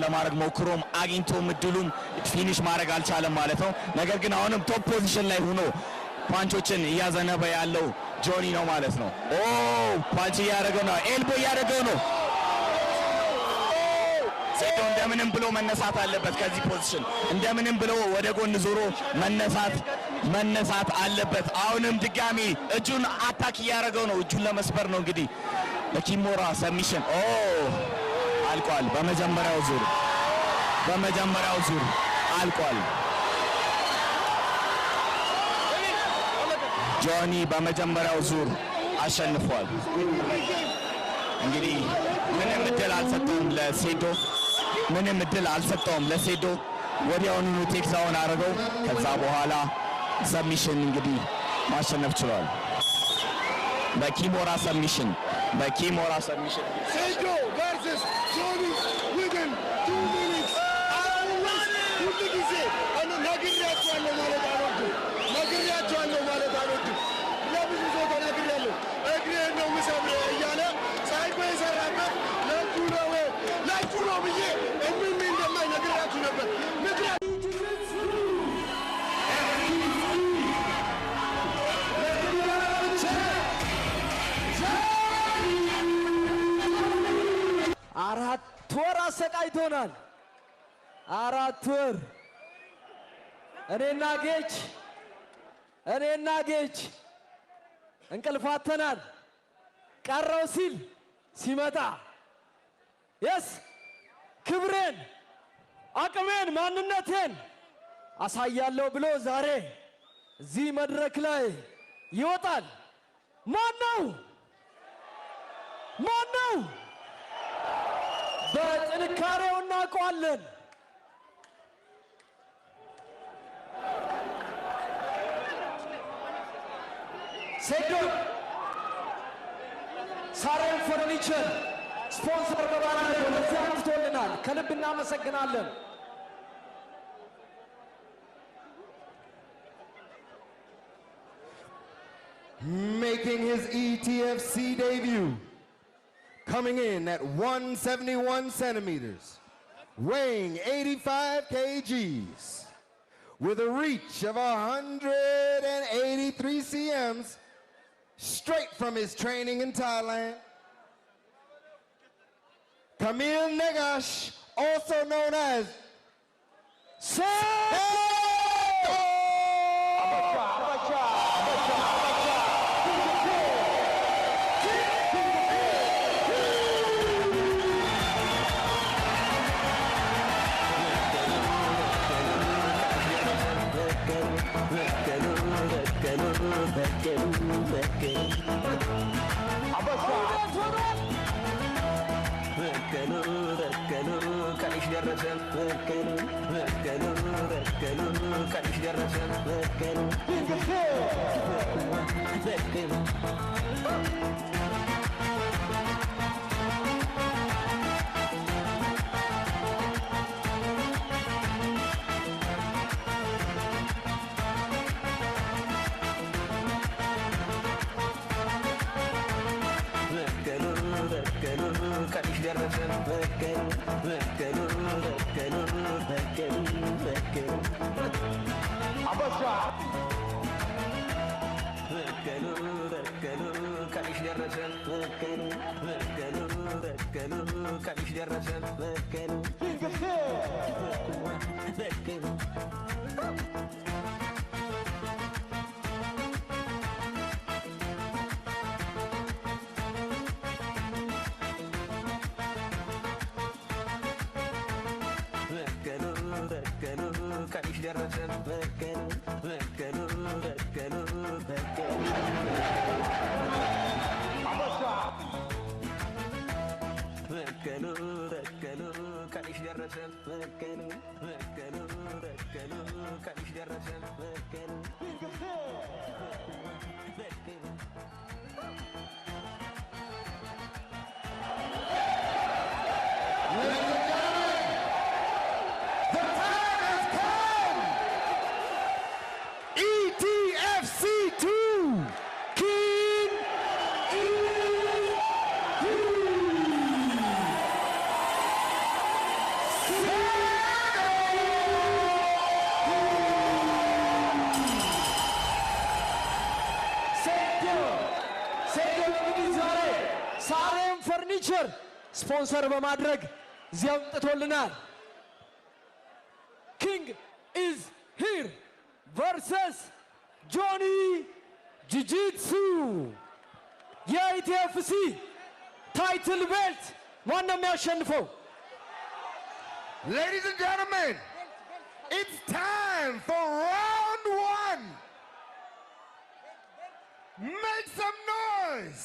ለማድረግ ሞክሮም አግኝቶም እድሉም finish ማድረግ አልቻለም ማለት ነው። ነገር ግን አሁንም top position ላይ ሆኖ punch ኦችን እያዘነበ ያለው ጆኒ ነው ማለት ነው። ኦ፣ punch እያደረገው ነው፣ elbow እያደረገው ነው። ሴዶ እንደምንም ብሎ መነሳት አለበት ከዚህ position፣ እንደምንም ብሎ ወደ ጎን ዞሮ መነሳት አለበት። አሁንም ድጋሚ እጁን attack እያደረገው ነው። እጁን ለመስበር ነው እንግዲህ ለ kimura submission። ኦ፣ አልቋል። በመጀመሪያው ዙር አልቋል። ጆኒ በመጀመሪያው ዙር አሸንፏል። እንግዲህ ምንም እድል አልሰጠውም ለሴዶ፣ ምንም እድል አልሰጠውም ለሴዶ። ወዲያውኑ takedown አድርገው ከዛ በኋላ submission እንግዲህ ማሸነፍ ችሏል። በ kimura submission፣ በ kimura submission። ሴዶ versus ጆኒ within 2 minutes. ሁል ጊዜ እኔ ነግሬያቸዋለሁ ማለት አልወድም። ነግሬያቸዋለሁ ማለት አልወድም። ለብዙ ሰው ተናግሬያለሁ። እግሬን ነው የምሰብርህ እያለ ሳይኮ የሰራበት ለእጁ ነው፣ ለእጁ ነው ብዬ እምም እንደማይ ነግሬያችሁ ነበር። ምክንያት 4 ወር አሰቃይቶናል። 4 ወር እኔና ጌች እንቅልፍ አጥተናል። ቀረው ሲል ሲመጣ yes፣ ክብሬን፣ አቅሜን፣ ማንነቴን አሳያለሁ ብሎ ዛሬ እዚህ መድረክ ላይ ይወጣል። ማን ነው? ማን ነው? በጥንካሬው እናውቀዋለን። ሴዶ ሳሬም ፈርኒቸር ስፖንሰር በማድረግ ወደዚህ አምጥቶልናል። ከልብ እናመሰግናለን። Making his ETFC debut, coming in at 171 centimeters, weighing 85 kgs, with a reach of 183 cms, straight from his training in Thailand. Kamil Negash, also known as ሴዶ። Sedo! እውነት ሆኗል። በቀሉ በቀሉ ቀንሽ ደረሰ፣ በቀሉ በቀሉ በቀሉ ቀንሽ ደረሰ፣ በቀሉ በቀሉ። በቀሉ በቀሉ ቀንሽ ደረሰ፣ በቀሉ በቀሉ በቀሉ በቀሉ በቀሉ በቀሉ በቀሉ ቀንሽ ደረሰ፣ በቀሉ በቀሉ በቀሉ ቀንሽ ደረሰ፣ በቀሉ በቀሉ። በቀሉ በቀሉ ቀንሽ ደረሰ፣ በቀሉ በቀሉ በቀሉ በቀሉ በቀሉ በቀሉ ቀንሽ ደረሰ፣ በቀሉ በቀሉ በቀሉ ቀንሽ ደረሰ፣ በቀሉ በቀሉ። Ladies and gentlemen, the time has come. ETFC 2, King E. ሴዶ። ሴዶ እንግዲህ ዛሬ ሳሬም ፈርኒቸር ስፖንሰር በማድረግ እዚያ አምጥቶልናል። King is here versus ጆኒ ጂጂትሱ፣ የ ETFC title belt ማን ነው የሚያሸንፈው? Ladies and gentlemen, it's time for round one. Make some noise.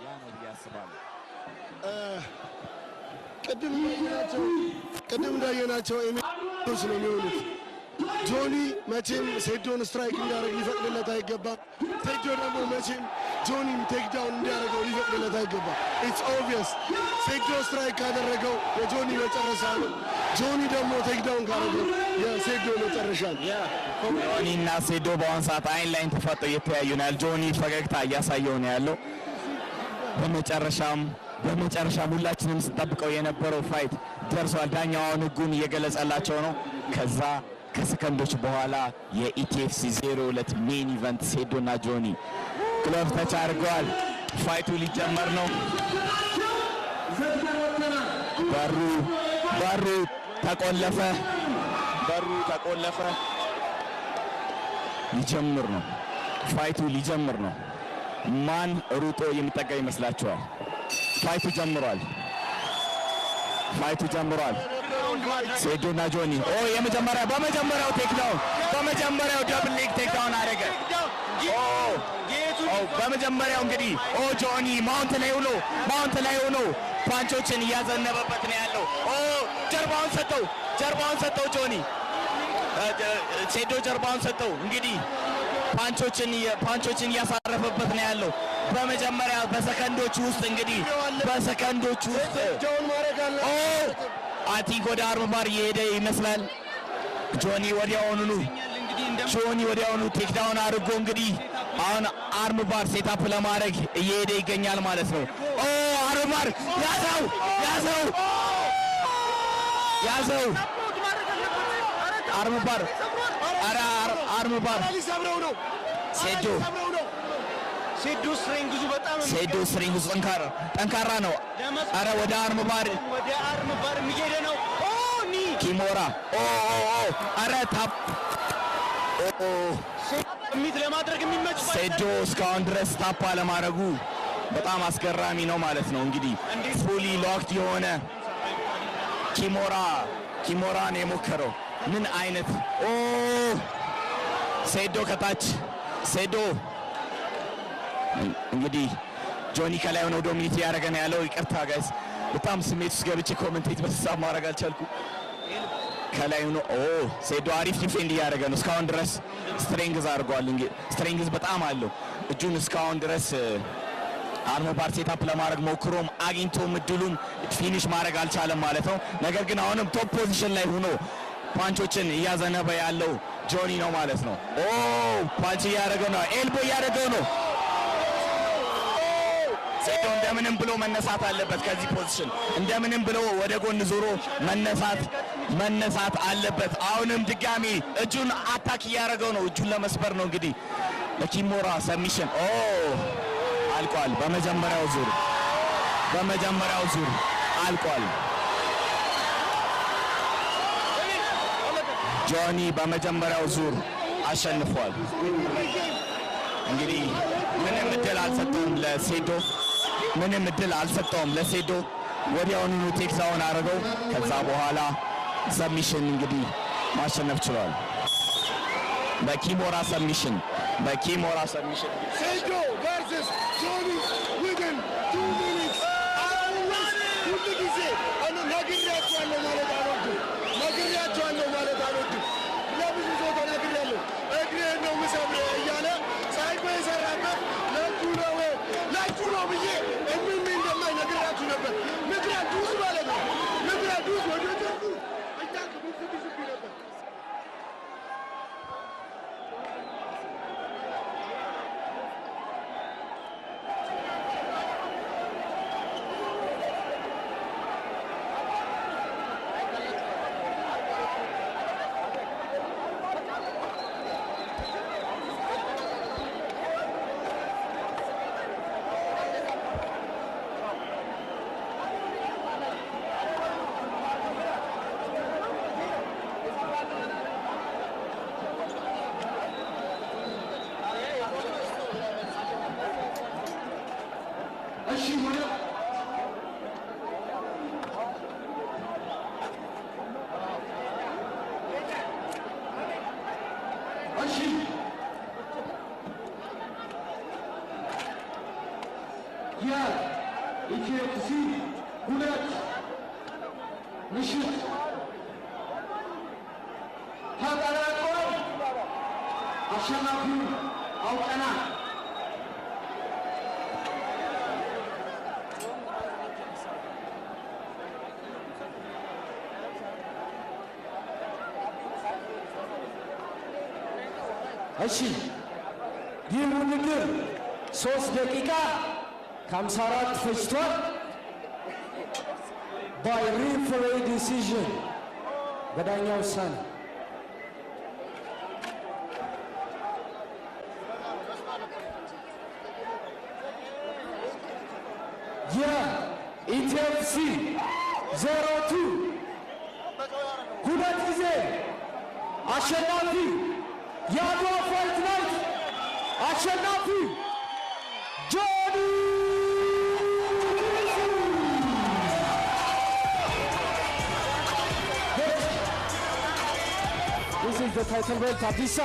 ያ ነው ብዬ አስባለሁ። ቅድም እንዳየናቸው ኤሚሮች ነው የሚሆኑት። ጆኒ መቼም ሴዶን strike እንዲያደርግ ሊፈቅድለት አይገባም። ሴዶ ደግሞ መቼም ጆኒም takedown እንዲያደርገው ሊፈቅድለት አይገባም። It's obvious፣ ሴዶ strike ካደረገው የጆኒ መጨረሻ ነው። ጆኒ ደግሞ takedown ካደረገው የሴዶ መጨረሻ ነው። ጆኒ እና ሴዶ በአሁን ሰዓት አይን ላይን ተፋጠው እየተያዩ ነው ያለው። ጆኒ ፈገግታ እያሳየው ነው ያለው። በመጨረሻም ሁላችንም ስንጠብቀው የነበረው fight ደርሷል። ዳኛው አሁን ህጉን እየገለጸላቸው ነው። ከዛ ከሰከንዶች በኋላ የ ETFC 02 main event ሴዶ እና ጆኒ glove touch አድርገዋል። Fight ኡ ሊጀመር ነው። በሩ ተቆለፈ። በሩ ተቆለፈ። ሊጀምር ነው። Fight ኡ ሊጀምር ነው። ማን ሩጦ የሚጠጋ ይመስላችኋል? Fight ኡ ጀምሯል። Fight ኡ ጀምሯል። ሴዶና ጆኒ፣ ኦ፣ የመጀመሪያ በመጀመሪያው takedown፣ በመጀመሪያው double leg takedown አደረገ። ኦ ኦ፣ በመጀመሪያው እንግዲህ፣ ኦ፣ ጆኒ mount ላይ ሆኖ punch ኦችን እያዘነበበት ነው ያለው። ኦ፣ ጀርባውን ሰጠው፣ ጀርባውን ሰጠው፣ ጆኒ፣ ሴዶ ጀርባውን ሰጠው። እንግዲህ punch ኦችን እያሳረፈበት ነው ያለው። በመጀመሪያ በሰከንዶች ውስጥ፣ እንግዲህ በሰከንዶች ውስጥ Down ማድረግ አለ። ኦ፣ I think ወደ arm bar እየሄደ ይመስላል። ጆኒ ወዲያውኑ takedown አድርጎ እንግዲህ አሁን arm bar setup ለማድረግ እየሄደ ይገኛል ማለት ነው። ኦ፣ arm bar ያዘው፣ ያዘው፣ ያዘው፣ arm bar፣ ኧረ arm bar። ሊሰብረው ነው። ሴዶ። ሊሰብረው ነው። ሴዶ strength ኡ በጣም ሴዶ strength ኡ ጠንካራ ጠንካራ ነው። አረ ወደ arm bar። ወደ arm bar እየሄደ ነው። ኦ፣ knee። Kimura፣ ኦ ኦ ኦ፣ አረ tap፣ ኦ። Submit ለማድረግ የሚመች ሴዶ እስካሁን ድረስ tap አለማድረጉ በጣም አስገራሚ ነው ማለት ነው። እንግዲህ fully locked የሆነ kimura ነው የሞከረው። ምን አይነት፣ ኦ፣ ሴዶ ከታች፣ ሴዶ እንግዲህ ጆኒ ከላይ ሆነው dominate እያደረገ ነው ያለው። ይቅርታ guys፣ በጣም ስሜት ውስጥ ገብቼ commentate በስሳብ ማድረግ አልቻልኩ። ከላይ ሆኖ፣ ኦ፣ ሴዶ አሪፍ defend እያደረገ ነው። እስካሁን ድረስ strength አድርጓል። እንግዲህ strength በጣም አለው። እጁን እስካሁን ድረስ arm bar setup ለማድረግ ሞክሮም አግኝቶም እድሉን finish ማድረግ አልቻለም ማለት ነው። ነገር ግን አሁንም top position ላይ ሆኖ punch ኦችን እያዘነበ ያለው ጆኒ ነው ማለት ነው። ኦ፣ punch እያደረገው ነው። Elbow እያደረገው ነው። ሴዶ እንደምንም ብሎ መነሳት አለበት ከዚህ position፣ እንደምንም ብሎ ወደ ጎን ዞሮ መነሳት አለበት። አሁንም ድጋሚ እጁን attack እያደረገው ነው። እጁን ለመስበር ነው እንግዲህ ለ kimura submission። ኦ፣ አልቋል። በመጀመሪያው ዙር አልቋል። ጆኒ በመጀመሪያው ዙር አሸንፏል። እንግዲህ ምንም እድል አልሰጠውም ለሴዶ፣ ምንም እድል አልሰጠውም ለሴዶ። ወዲያውኑ takedown አድርገው ከዛ በኋላ submission እንግዲህ ማሸነፍ ችሏል። በ kimura submission፣ በ kimura submission። ሴዶ versus ጆኒ within 2 minutes. ሁል ጊዜ እኔ ነግሬያቸዋለሁ ማለት አልወድም። ነግሬያቸዋለሁ ማለት አልወድም። ለብዙ ሰው ተናግሬያለሁ። እግርህን ነው የምሰብርህ እያለ ሳይኮ የሰራበት ለእጁ ነው፣ ለእጁ ነው ብዬ እምም እንደማይ ነግሬያችሁ ነበር። ምክንያቱም ምሽት ተጠናቋል። አሸናፊውን አውቀናል። እሺ፣ ይህ ውድድር 3 ደቂቃ ከ54 ፈጅቷል። By referee decision፣ በዳኛ ውሳኔ። የ ETFC 02 ሁለት ጊዜ አሸናፊ፣ የአድዋ Fight Night አሸናፊ ጆኒ ጂጂትሱ። This is the title belt። አዲሳ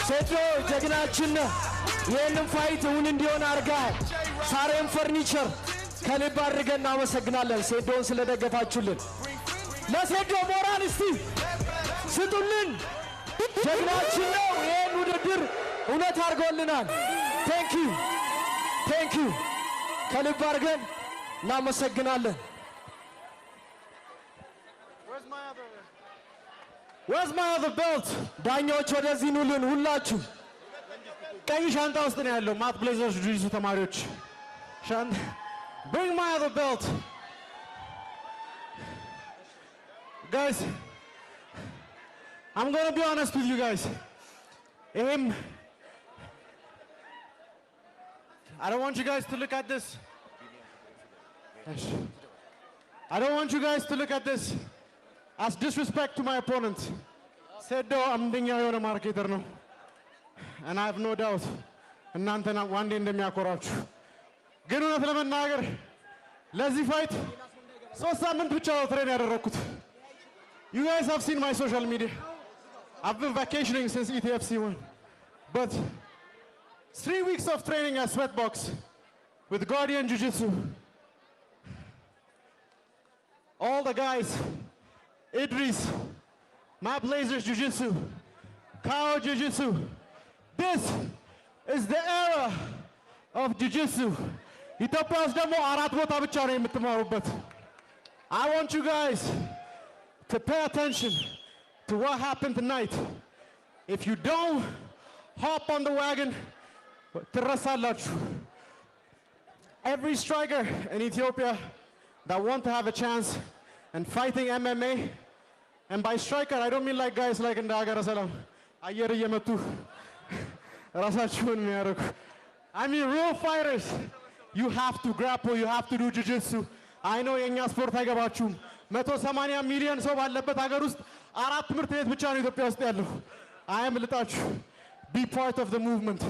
ሴዶ ጀግናችን ነህ። ይህንን fight እውን እንዲሆን አድርገሃል። ሳሬም ፈርኒቸር ከልብ አድርገን እናመሰግናለን፣ ሴዶን ስለደገፋችሁልን። ለሴዶ ሞራል እስቲ ስጡልን። ጀግናችን ነው። ይህን ውድድር እውነት አድርጎልናል። Thank you, thank you፣ ከልብ አድርገን እናመሰግናለን። Where's my other? Where's my other belt? ዳኛዎች ወደዚህ ኑልን ሁላችሁ። ቀይ ሻንጣ ውስጥ ነው ያለው። Mat Blazers ጁጂትሱ ተማሪዎች ሻንጣ። Bring my other belt. Guys, I'm gonna be honest with you guys. ይሄም I don't want you guys to look at this. I don't want you guys to look at this as disrespect to my opponent. ሴዶ አንደኛ የሆነ marketer ነው። And I have no doubt እናንተን one day እንደሚያኮራችሁ። ግን እውነት ለመናገር ለዚህ fight 3 ሳምንት ብቻ ነው train ያደረግኩት። You guys have seen my social media. I've been vacationing since ETFC 1. But 3 weeks of training at Sweatbox with Guardian Jiu-Jitsu. All the guys, Idris, Mat Blazers Jiu-Jitsu, Kao Jiu-Jitsu. This is the era of Jiu-Jitsu. ኢትዮጵያ ውስጥ ደግሞ አራት ቦታ ብቻ ነው የምትማሩበት። I want you guys to pay attention to what happened tonight. If you don't hop on the wagon, ትረሳላችሁ። Every striker in Ethiopia that want to have a chance in fighting MMA, and by striker I don't mean like guys like እንደ ሀገረ ሰላም አየር እየመቱ ራሳችሁን የሚያደርጉ። I mean real fighters. You have to grapple, you have to do jiu-jitsu. I know የእኛ ስፖርት አይገባችሁም። 180 ሚሊዮን ሰው ባለበት ሀገር ውስጥ አራት ትምህርት ቤት ብቻ ነው ኢትዮጵያ ውስጥ ያለው። አያምልጣችሁ። Be part of the movement.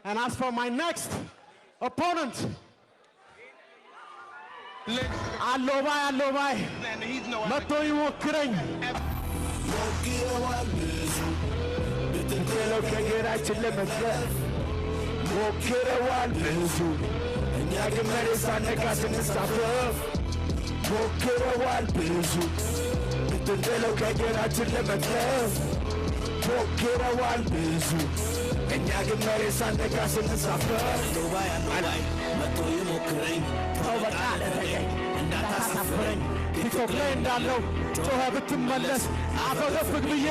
And as for my next opponent, አለው ባይ፣ አለው ባይ መጥቶ ይሞክረኝ። ሞክረዋል ብዙ ብትጥለው ከእግራችን ለመትረፍ፣ ሞክረዋል ብዙ፣ እኛ ግን መሬት ሳነካ ስንሳፈፍ። ሞክረዋል ብዙ ብትጥለው ከእግራችን ለመትረፍ፣ ሞክረዋል ብዙ፣ እኛ ግን መሬት ሳነካ ስንሳፈፍ። አለው ባይ መጥቶ ይሞክረኝ፣ ተው በቃ ተገኝ፣ እንዳታሳፍረኝ። ቲክቶክ ላይ እንዳለው ጮኸ ብትመለስ አፈገፍግ ብዬ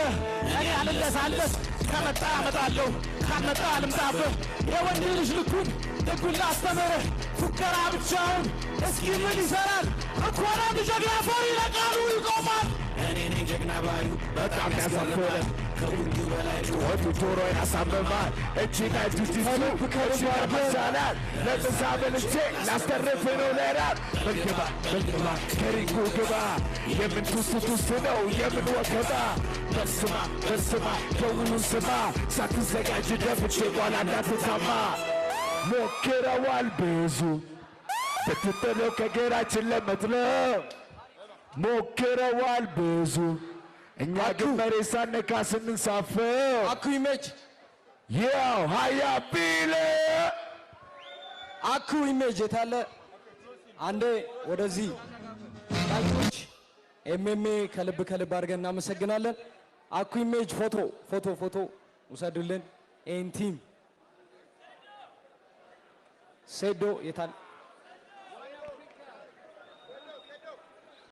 እኔ አልለሳለስ። ከመጣ አመጣለሁ፣ ካልመጣ አልምጣብህ። የወንድ ልጅ ልኩን ልኩን ላስተምርህ። ፉከራ ብቻውን እስኪ ምን ይሰራል? እንኳን አንድ ጀግና ፈሪ ለቃሉ ይቆማል። እኔ ነኝ ጀግና ባዩ በጣም ያሳፍራል። ከሁሉ በላይ ጩኸቱ ጆሮ ያሳምማል። እቺና ጁጂትሱ እቺና መቻላል ለምሳ በልቼ ላስተርፍ ነው ለራት። በልግባ በልግባ ከሪንጉ ግባ፣ የምን ቱስ ቱስ ነው፣ የምን ወከባ? በስማ በስማ ደውሉን ስማ፣ ሳትዘጋጅ ደፍቼ ኋላ እንዳትታማ። ሞክረዋል ብዙ ብትጥለው ከእግራችን ለመጥለብ፣ ሞክረዋል ብዙ፣ እኛ ግን መሬት ሳነካ ስንንሳፈፍ። አኩ ኢሜጅ። ያው ሀያ ቢለ አኩ ኢሜጅ የታለ? አንዴ ወደዚህ ዳኞች። MMA ከልብ ከልብ አድርገን እናመሰግናለን። አኩ ኢሜጅ ፎቶ ፎቶ ፎቶ ውሰዱልን። ይህን team ሴዶ የታል?